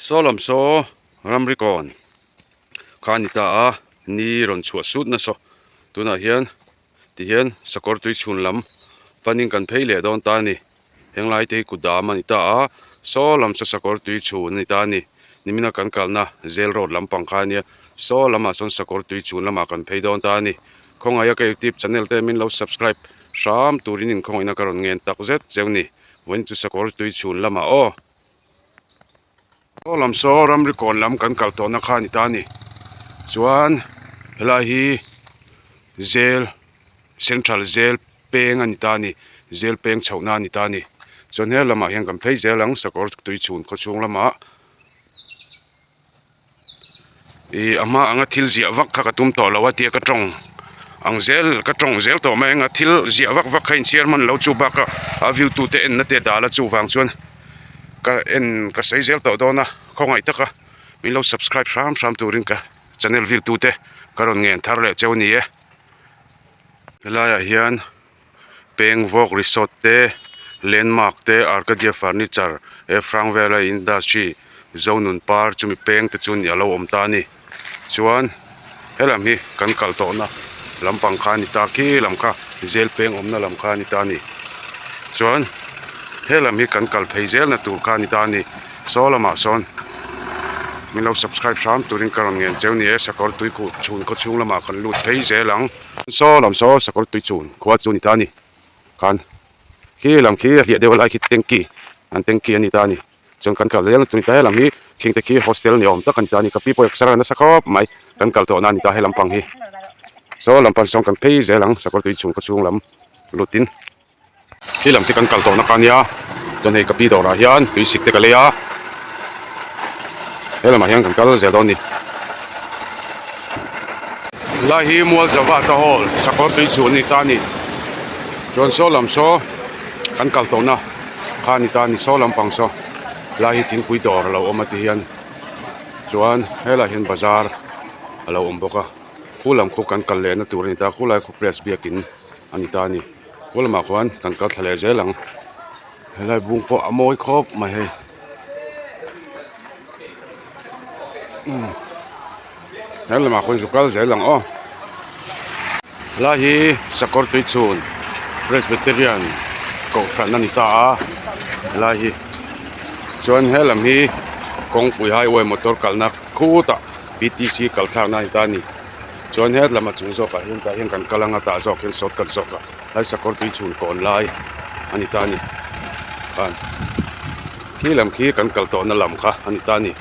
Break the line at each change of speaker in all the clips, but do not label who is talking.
Saw lam saw ramri kawn kha a ni ta a ni rawn chhuah sut na saw tunah hian tihian sakawr tui chhun lam panin kan phei leh dawn ta a ni henglai te hi kut dam a ni ta a saw lam saw sakawr tui chhun a ni ta a ni nimina kan kalna zel road lampang kha a nia saw lamah sawn sakawr tui chhun lamah kan phei dawn ta a ni khawngaih a ka youtube channel te min lo subscribe hram turin inkhawngaihna ka rawn ngen tak zet cheu ni vawiin chu sakawr tui chhun lamah aw. Aw lam saw ramri kawn lam kan kal tawhna kha a ni ta a ni chuan helai hi zel central zel peng a ni ta a ni zel peng chhohna a ni ta a ni chuan he lamah hian kan phei zel ang sakawr tui chhun khaw chhung lamah Ih a hma anga thil ziah vak kha ka tum tawh lo a tia ka tawng ang zel ka tawng zel tawh mai anga thil ziah vak vak kha inchhiar hman lo chu bakah a view tu te en na te dal a chuvang chuan ka en ka sawi zel tawh dawn a khawngaih taka min lo subscribe hram hram turin ka channel view tu te ka rawn ngen thar leh cheu a ni e helaiah hian. Peng vawk resort te landmark te Arcadia furniture he Hrangvela industry Zonun par chumi peng te chu a lo awm ta a ni chuan helam hi kan kal tawhna lampang kha a ni ta khi lam kha zel peng awmna lam kha a ni ta a ni chuan helam hi kan kal phei zelna tur kha a ni ta a ni saw lamah sawn min lo subscribe hram turin ka rawn ngen cheu ni e sakawr tuikhuh chhun khaw chhung lamah kan lut phei zel ang. Saw lam saw sakawr tui chhun khua chu a ni ta a ni khan khi lam khi a hliah deuh lai khi tanky an tanky a ni ta a ni chuan kan kal zel tuni ta helam hi khing te khi hostel ni awm tak a ni ta a ni ka pi pawh exer a nasa khawp mai kan kal tawh na a ni ta he lampang hi saw lam pan sawn kan phei zel ang sakawr tui chhun khaw chhung lam lut in khi lam khi kan kal tawh na kha a nia chuan hei ka pi dawrah hian tui sik te ka lei a he lamah hian kan kal zel dawn a ni lai hi mual zavata hall sakawr tui chhun a ni ta a ni chuan saw lam saw kan kal tawh na kha a ni ta a ni saw lampang saw lai hi thingpui dawr a lo awm a ti hian chuan helaiah hian bazar a lo awm bawk a khu lam khu kan kal leh na tur a ni ta khulai khu press biakin a ni ta a ni. Khaw lamah khuan kan kal thla leh zel ang helai bung pawh a mawi khawp mai hei umm he lamah khuan zu kal zel ang aw helai hi sakawr tui chhun presbyterian kohhran a ni ta a helai hi chuan he lam hi kawngpui highway motor kalna khutah P T C kal thlakna a ni ta a ni. Chuan he lam a chung zawkah hian tah hian kan kal anga tah zawk hian short cut zawk a lai sakawr tui chhun kawn lai a ni ta a ni khan khi lam khi kan kal tawhna lam kha a ni ta a ni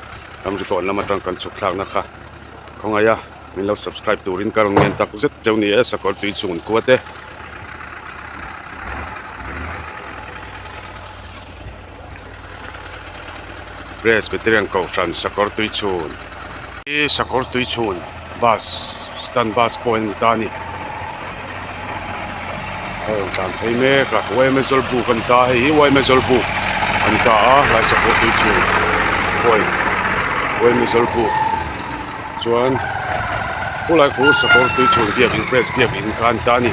ramri kawn lam atang kan chhuk thlakna kha khawngaih a min lo subscribe turin ka rawn ngen tak zet cheu ni e sakawr tui chhun khua te. Presbyterian kohhran sakawr tui chhun hi sakawr tui chhun bus stand bus pawh a ni ta a ni a rawn tlan phei mek a yma zawlbuk a ni ta a hei hi yma zawlbuk a ni ta a helai sakawr tui chhun point yma zawlbuk chuan khulai khu sakawr tui chhun biakin press biakin kha a ni ta a ni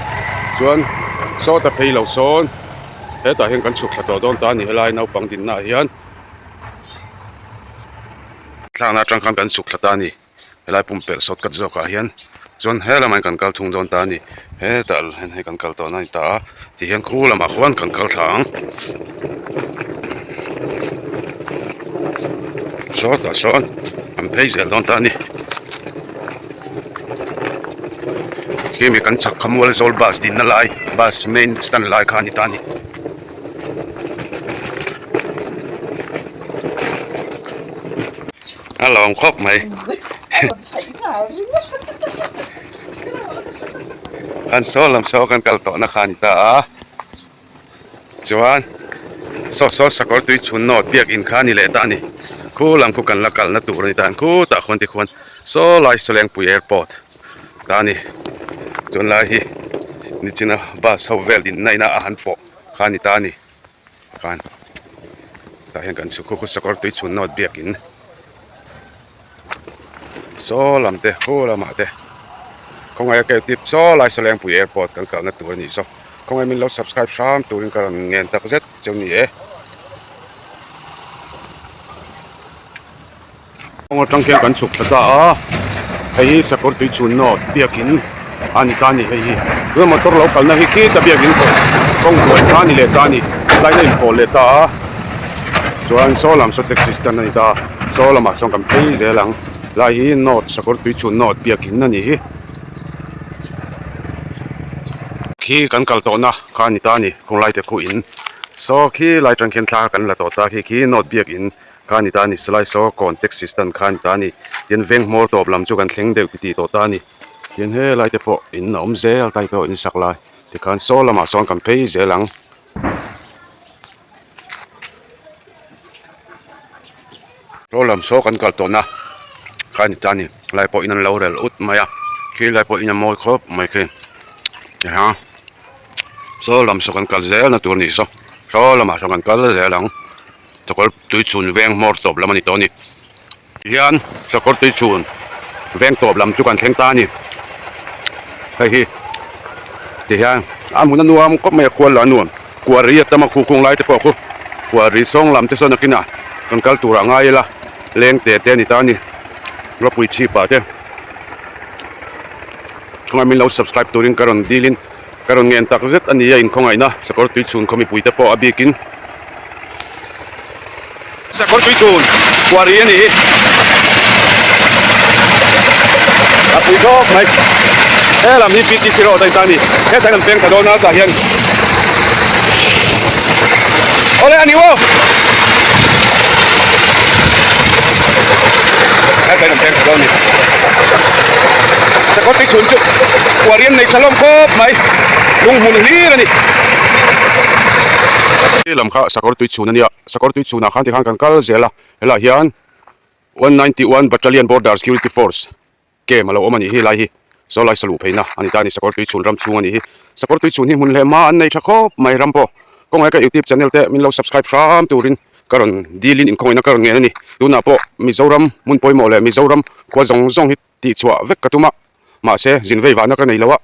chuan sawta phei lo sawn. Hetah hian kan chhuk thla tawh dawn ta a ni helai naupang dinna ah hian thlakna atang khan kan chhuk thla ta a ni helai pumpelh sawt kat zawk ah hian chuan he lamah hian kan kal thung dawn ta a ni hetah hian hei kan kal tawh na a ni ta a ti hian khu lamah khuan kan kal thla ang sawtah sawn an phei zel dawn ta a ni. Hemi kan chak kha mual zawl bus dinna lai bus main stand lai kha a ni ta a ni. A lawm khawp mai. Kan saw lam saw kan kal tawhna kha a ni ta a. Chuan saw saw sakawr tui chhun nawt biak in kha a ni leh ta a ni. Khu lam khu kan la kalna tur a ni ta khutah khuan tikhuan saw lai Sawlengpui airport ta a ni. Chuan lai hi nichina bus ho vel din na ina a han pawh kha a ni ta a ni khan tah hian kan chhuk khu khu sakawr tui chhun nawt biak in saw lam te khu lamah te khawngaih a keu tip saw lai Sawlengpui airport kan kalna tur a nih saw. Khawngaih min lo subscribe hram turin ka rawn ngen tak zet cheu ni e. Kawng atang khian kan chhuk thla ta a, hei hi sakawr tui chhun nawt biakin a ni ta a ni hei hi. Tuna motor lo kalna hi khita biakin kawng hnuai kha a ni leh ta a ni, line a inpawh leh ta a, chuan saw lam saw taxi stand a ni ta a, saw lamah sawn kan phei zel ang, lai hi nawt sakawr tui chhun nawt biakin a ni hi. Khi kan kal tawhna kha a ni ta a ni, khawnglai te khu in saw khi lai atang khian thla kan la tawh ta khi khi nawt biakin. Kha a ni ta a ni, silai saw kawn taxi stand kha a ni ta a ni, tin veng hmawr tawp lam chu kan thleng deuh titih tawh ta a ni, tin helai te pawh in a awm zel ta pawh in sak lai tikhan saw lamah sawn kan phei zel ang. Saw lam saw kan kal tawhna kha a ni ta a ni, helai pawh in an lo rel ut mai a, khi lai pawh in a mawi khawp mai khi tihian saw lam saw kan kal zel na tur a nih saw, saw lamah sawn kan kal zel ang. Sakawr tui chhun veng hmawr tawp lam a ni tawh a ni. Tihian sakawr tui chhun veng tawp lam chu kan thleng ta a ni. Hei hi tihian a hmun a nuam khawp mai a khual lah a nuam. Kuari a tam a khukhung lai te pawh khu kuari sawng lam te sawn a kinah kan kal turah ngai ila leng te te a ni ta a ni. Ropui chhip ah te khawngaih min lo subscribe turin ka rawn dilin Ka rawn ngen tak zet a ni a inkhawngaihna sakawr tui chhun khaw mipui te pawh a bikin sakawr tui chhun kuari a ni hi a pui khawp mai he lam hi PTC road a ni ta a ni hetah hian an peng ta dawn a tah hian awle a ni aw hetah hian an peng ta dawn a ni sakawr tui chhun chu kuari an nei tha hlawm khawp mai lung hmun hlir a ni. He lam kha sakawr tui chhun a nia sakawr tui chhunah khan tikhan kan kal zel a helaiah hian 191 Battalion Border Security Force Camp a lo awm a nih hi lai hi saw lai saluh pheina a ni ta a ni sakawr tui chhun ram chhung a nih hi sakawr tui chhun hi hmun leh hma an nei tha khawp mai ram pawh kawngah ka youtube channel te min lo subscribe hram turin ka rawn dil in inkhawngin a ka rawn ngen a ni tunah pawh Mizoram hmun pawimawh leh Mizoram khua zawng zawng hi tih chhuah vek ka tum a mahse zin vei vahna ka nei lo a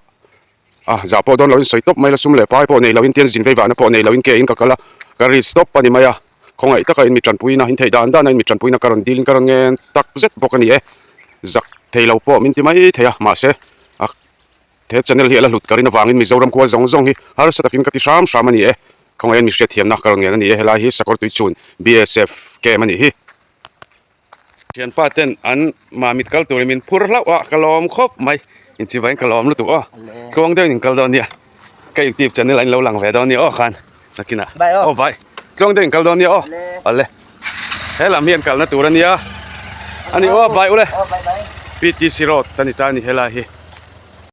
a zah pawh dawn loin sawi tawp mai la sum leh pai pawh nei loin tian zin vei vahna pawh nei loin ke in ka kal a ka ri stop a ni mai a khawngaih taka in mi tanpuina in theih dan dan a in mi tanpuina ka rawn dil in ka rawn ngen tak zet bawk a ni e zak thei lo pawh min ti mai thei a mahse a he channel hi a la hlut ka rin avangin Mizoram khua zawng zawng hi harsa takin ka ti hram hram a ni e khawngaih in mi hriatthiamna ka rawn ngen a ni e helai hi sakawr tui chhun BSF camp a nih hi. Thianpa ten an mamit kal turin min phur hlauh a ka lawm khawp mai inchivaiin ka lawm lutuk aw tluang deuhin in kal dawn nia ka youtube channel ah in lo lang ve dawn nia aw khan nakinah aw bye tluang deuhin in kal dawn nia aw awle he lam hi an kalna tur a nia a ni aw bye ule PTC road a ni ta a ni helai hi.